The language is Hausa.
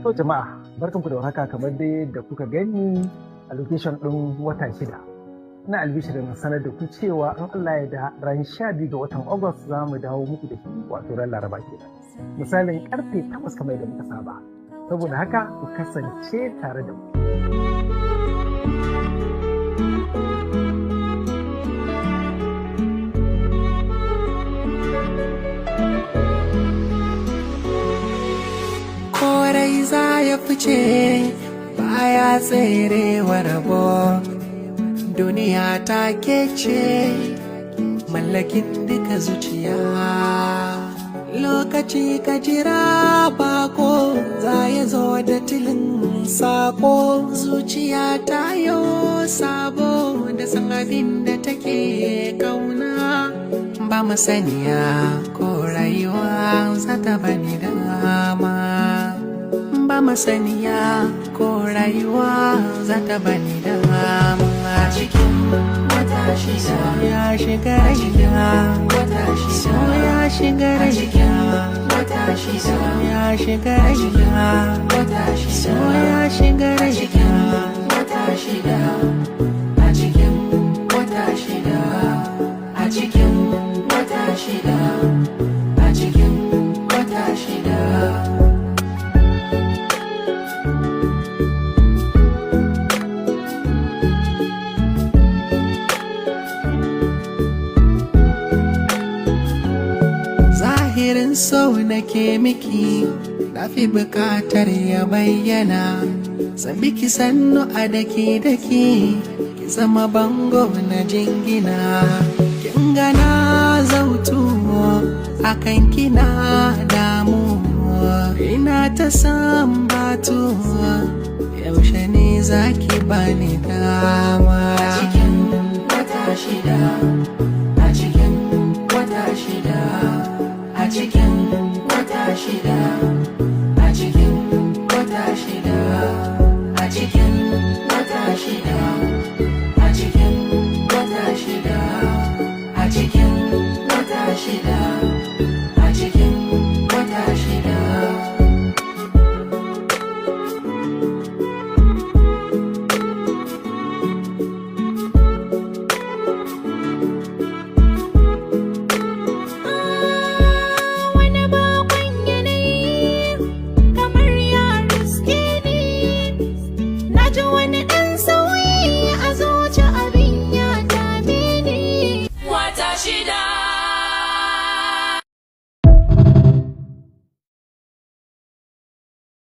To jama'a, barkanku da warhaka. Kamar dai da kuka gani a location ɗin wata shida. Ina albishirin sanar da ku cewa in Allah ya da, ran 12 ga watan August za mu dawo muku da shi, wato ran Laraba kenan. Misalin karfe 8 kamar yadda muka saba. Saboda haka ku kasance tare da mu. Korai za ya fice, baya tserewa rabo. Duniya ta kece, mallakin duka zuciya. Lokaci ka jira, bako za ya zo da tilin sako. Zuciya ta yo sabo da san abin da take kauna. Ba masaniya ko rayuwa za ta bani dama, ba masaniya ko rayuwa za ta bani dama. A cikin wata shida ya shiga raina, wata shida ya shiga raina, wata shida ya shiga raina, wata shida ya shiga raina, wata shida, a cikin wata shida, a cikin wata shida, a cikin wata shida. Zahirin so nake miki, na fi bukatar ya bayyana. Zan biki sannu a daki daki, ki zama bango na jingina. Kin gana zautu akan kina, damu ina ta sambatu. Yaushe ne zaki bani dama? A cikin wata shida, a cikin wata shida, a cikin wata shida.